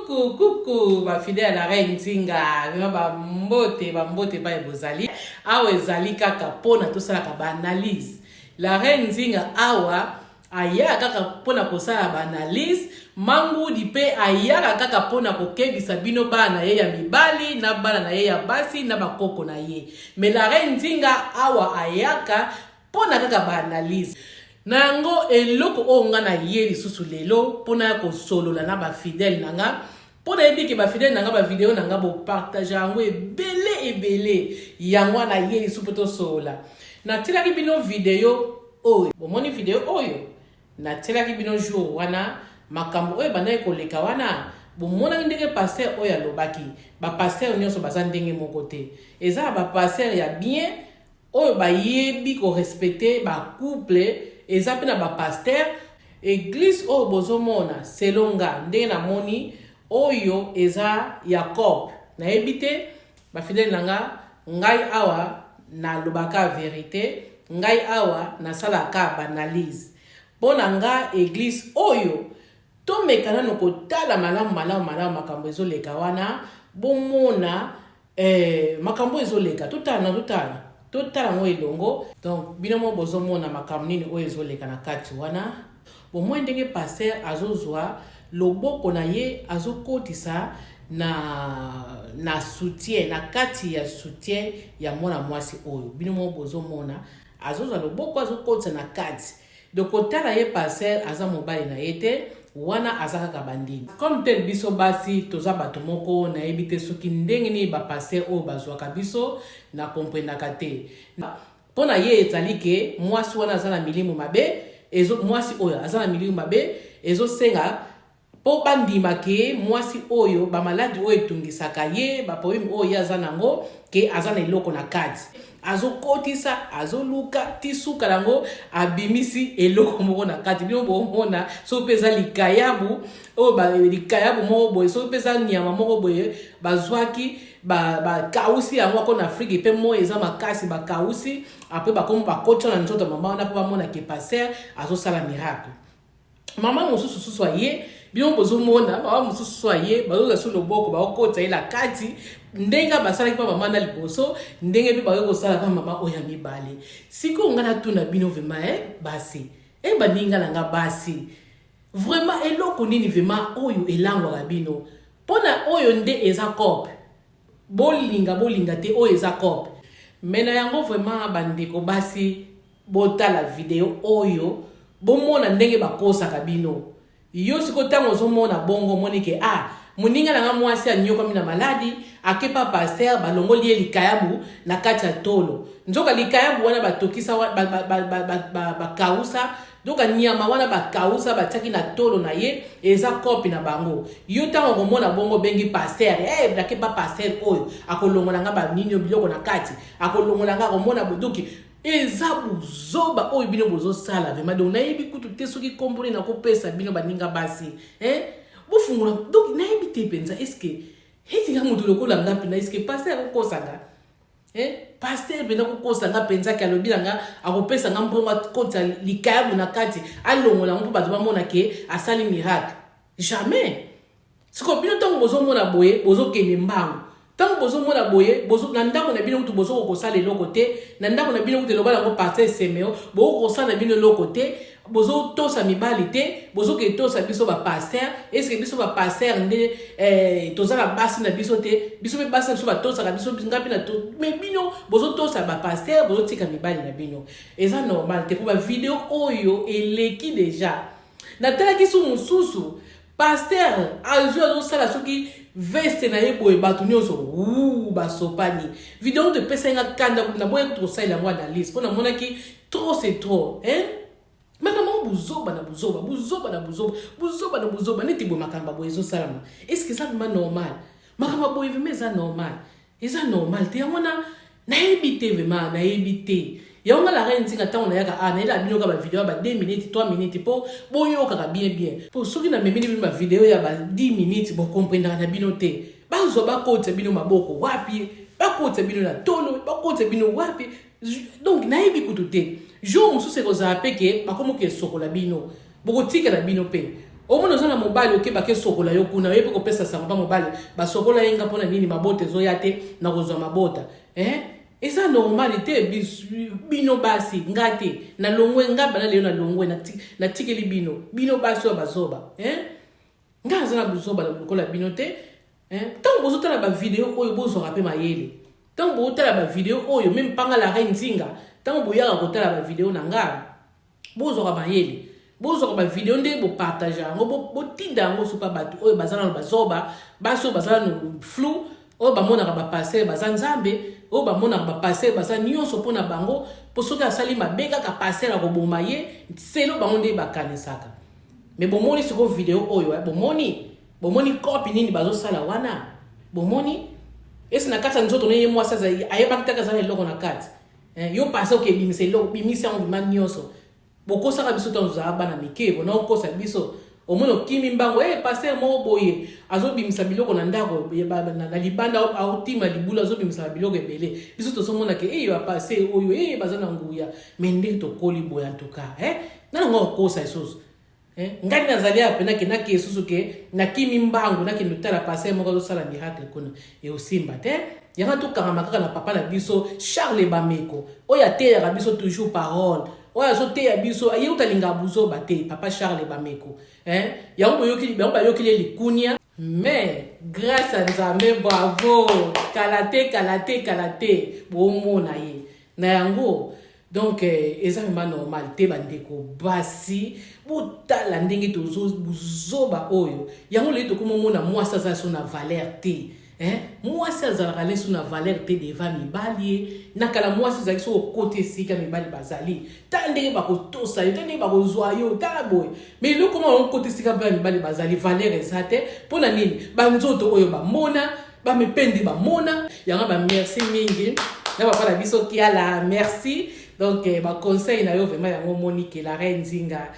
Coucou, coucou, ba fidèle ya la reine Nzinga, vraiment ba mbote, ba mbote epai bozali. Awa ezali kaka pona tosalaka ba analyse. La reine Nzinga awa ayaka kaka pona kosala ba analyse, Mangudi pe ayaka kaka pona kokebisa bino bana na ye ya mibali na bana na ye ya basi na ba koko na ye. Mais la reine Nzinga awa ayaka Pona kaka ba analyse. Na yango eloko oyo nga na ye lisusu lelo pona ya kosolola na ba fidèle na nga po nayebi ke ba fidèle na nga ba video na nga bo partage yango ebele ebele yango wana ye lisusu po tosolola. Natielaki bino video oyo bomoni video oyo natielaki bino jour wana makambo oyo ebandaki koleka wana bomonaki ndenge pasteur oyo alobaki ba pasteur nyonso baza ndenge moko te eza na ba pasteur ya bien Oyo bayebi ko respecter ba couple eza pe na ba pasteur eglise oyo bozo mona selon nga ndenge na moni oyo eza ya coop nayebi te ba fidèle na nga ngai awa na lobaka verite ngai awa na salaka ba analyse pona nga eglise oyo tomeka nanu kotala malamu malamu malamu makambo ezo leka wana bomona Eh, makambo ezoleka totala na totala totala yango elongo donc bino moko bozomona makambo nini oyo ezoleka na kati wana bomoi ndenge pasteur azozwa loboko na ye azokotisa na na soutien na kati ya soutien ya mwana mwasi oyo bino moko bozomona azozwa loboko azokotisa na kati Donc kotala ye pasteur aza mobali na ye te wana aza kaka bandimi. Comme tel biso basi toza bato moko nayebi te soki ndenge nini ba pasteur oyo bazuaka biso na comprenaka te. Mpo na ye ezali ke mwasi wana aza na milimu mabe ezo mwasi oyo aza na milimu mabe ezosenga Po ba ndima ke mwasi oyo ba maladi oyo etungisaka ye, ba problème oyo ye aza nango ke aza na eloko na kati. Azo kotisa, azo luka ti suka nango abimisi eloko moko na kati. Bino bo mona soki pe eza likayabu oyo ba likayabu moko boye, soki pe eza nyama moko boye bazwaki ba ba kausi yango ako na Afrique pe moyi eza makasi ba kausi après bakomi bakotisa na nzoto ya mama wana po bamona ke pasteur azo sala miracle. Mama mosusu susu aye bino bozomona mama mosusu susu aye bazozwa su loboko bakokotisa ye na kati ndenge basalaki mpa mama na liboso ndenge mpe bakoki kosala mpa mama oyo ya mibale sikoyo ngai natuna bino vraimen e basi e baninga na nga basi vraiment eloko nini vraimen oyo elangwaka bino mpo na oyo nde eza cope bolinga bolinga te oyo eza cope me na yango vraiment bandeko basi Botala video oyo bomona ndenge bakosaka bino. Yo sikoyo tango ozomona bongo omoni ke ah moninga na nga mwasi anyokwami na maladi ake pa pasteur balongoli ye likayabu na kati ya tolo. Nzoka likayabu wana batokisa bakausa nzoka nyama wana bakausa batiaki na tolo na ye eza kopi na bango. Yo tango okomona bongo obengi pasteur eh nake pa pasteur oyo akolongola nga ba nini biloko na kati akolongola nga akomona boduki Eza buzoba oyo bino bozosala vraiment donc nayebi kutu te soki kombo nini nakopesa bino baninga basi hein bofungola donc nayebi te mpenza est ce que eti nga moto lokola nga mpenza est ce que pasteur akokosa nga hein pasteur mpenza akokosa nga mpenza ke alobi na nga akopesa nga mbongo akotisa likayabu na kati alongola yango mpo bato bamona ke asali miracle jamais Sikoyo bino ntango bozomona boye bozokende mbangu ntango bozomona boye bozo, na ndako na bino kutu bozokoka kosala eloko te na ndako na bino kutu eloba yango pasteur semeo bokoki kosala na bino eloko te bozotosa mibali te bozokende tosa biso bapasteur eske biso bapasteur nde eh, toza na basi na biso te biso mpe basi na biso batosaka biso ngai mpe na me bino bozotosa bapasteur bozotika mibali na bino eza normal te mpo bavideo oyo eleki deja natalaki su mosusu Pasteur azui azosala soki veste na ye boye bato nyonso wuu basopani video kutu epesaki nga kanda kutu naboyaki kutu kosalela yango analyse mpo namonaki trop c'est trop hein makambo yango buzoba na buzoba buzoba na buzoba buzoba na buzoba neti boye makambo ya boye ezosalama est ce que eza vraiment normal makambo ya boye vraiment eza normal Eza normal te yango wana nayebi te vraiment nayebi te yango nga la reine nzinga ntango nayaka a ah, nayelaka bino kaka bavideo ya ba 2 minutes 3 minutes mpo boyokaka bien bien mpo soki namemeli bino bavideo ya ba 10 minutes bokomprendaka na bino te bazwa bakotisa bino maboko wapi bakotisa bino na tolo bakotisa bino wapi donc nayebi kutu te jour mosusu ekozala mpe ke bakomoki esokola bino bokotikala bino mpe. Omona oza na mobali, okebaka esokola yo kuna, oyebi kopesa sango mpa mobali basokola ye nga mpona nini, mabota ezoya te na kozwa mabota, eh? Eza normal te. Bino basi, nga te, nalongwe nga bana lelo, nalongwe, natikeli bino, bino basi oyo bazoba, eh? Nga naza na buzoba lokola bino te. Ntango bozotala bavideo oyo, bozwaka mpe mayele. Ntango bozotala bavideo oyo, même mpanga la reine Nzinga, ntango boyaka kotala bavideo na nga, bozwaka mayele. Bozwaka bavideo nde bopartage yango, botinda yango sopa bato oyo baza nano bazoba, basi oyo baza nano flou, oyo bamonaka bapasteur baza Nzambe, oyo bamonaka bapasteur baza nyonso mpona bango, mpo soki asali mabe kaka, pasteur akoboma ye. Selo bango nde bakanisaka. Mais bomoni sikoyo video oyo, bomoni, bomoni kopi nini bazosala wana. Bomoni esi na kati ya nzoto no ye mwasi ayebaki taka aza na eloko na kati. Yo pasteur okebimisa eloko, bimisi yango bima nyonso. Bokosaka biso ntango tozala bana mike, bona okosa biso. Omoni okimi mbango, e pasteur moko boye azobimisa biloko na ndako, na libanda, aotima libulu, azobimisa biloko ebele. Biso tozomona ke eye bapasteur oyo eye baza na nguya. Mais ndenge tokoli boye, en tout cas, eh? Nana ngo okosa lisusu. Ngai nazali awa mpena ke nake lisusu ke nakimi mbangu, nakende otala pasteur moko azosala miracle kuna, eosimba te. Yango tokangama kaka na papa na biso Charles Bameko, oyo ateyaka biso toujours parole, oyo azoteya biso ye kuta alingaka buzoba te, papa Charles Bameko, eh? Yango boyoki, yango bayokeli ye likunia. Mais grâce à Nzambe, bravo, kala te, kala te, kala te, bomona ye na yango. Donc eza vraiment normal te. Bandeko basi, botala ndenge tozobuzoba oyo. Yango lelo tokomomona mwasi aza so na valeur te, hein? Mwasi azalaka leso na valeur te devant mibali ye. Na kala mwasi ezalaki soki okoti esika mibali bazali, tala ndenge bakotosa yo, tala ndenge bakozwa yo, tala boye. Mais eloko moko, okoti esika mpe mibali bazali, valeur eza te. Mpo na nini? Banzoto oyo bamona, bamipende bamona yango. Bamerci mingi na papa na biso Kiala, merci. Donc baconseil na yo vraiment, yango omoni ke la reine Nzinga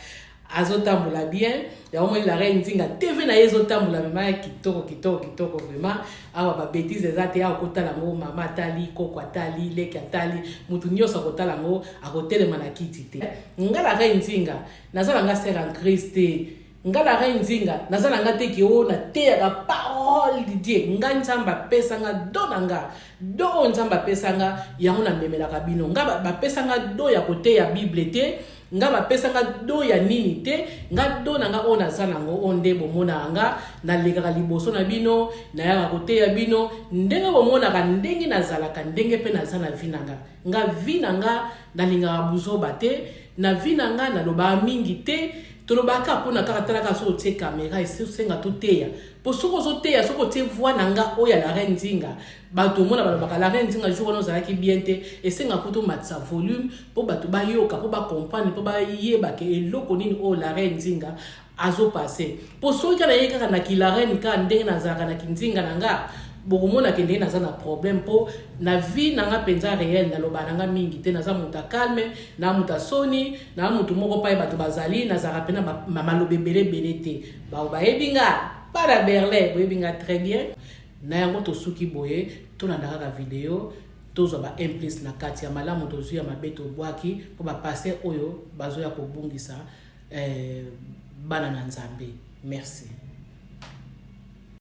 azotambola bien. Yango omoni la reine Nzinga TV na ye ezotambola vraiment kitoko, kitoko, kitoko vraiment. Awa babêtises eza te. Awa kotala yango, mama atali, koko atali, leki atali, motu nyonso akotala yango, akotelema na kiti te. Nga la reine Nzinga naza na nga sœur en Christ te. Nga la reine Nzinga naza na nga te ke oyo nateyaka parole de Dieu. Nga Nzambe apesanga don na nga, don oyo Nzambe apesanga yango namemelaka bino. Nga bapesanga don ya koteya Bible te, nga bapesanga don ya nini te. Nga don na nga oyo naza nango, oyo nde bomonaka nga nalekaka liboso na bino, nayaka koteya bino ndenge bomonaka ndenge nazalaka, ndenge mpe naza na vie na nga. Nga vie na nga, nalingaka buzoba te. Na vie na nga nalobaka mingi te. Tolobaka mpona kaka, talaka, soki otie caméra, esenga toteya, mpo soki ozoteya, soki otie voix na nga oyo ya la reine Nzinga, bato omona balobaka la reine Nzinga jour wana ozalaki bien te. Esenga mpo tomatisa volume mpo bato bayoka, mpo bacomprendre, mpo bayeba ke eloko nini oyo la reine Nzinga azopase. Mpo soki kaka naye kaka na kila reine, kaka ndenge nazalaka na kinzinga na nga, bokomona ke ndenge naza na problème. Mpo na vie na nga mpenza réel, naloba na nga mingi te. Naza moto ya calme, na moto ya soni, na motu moko pai bato bazali, nazalaka mpena maloba ebele ebele te. Bao bayebi nga, bana Berlin boyebi nga très bien. Na yango tosuki boye. Tolanda kaka video, tozwa ba implice na kati ya malamu, tozwi ya mabe, tobwaki, mpo bapasteur oyo bazoya kobungisa bana na Nzambe. Merci.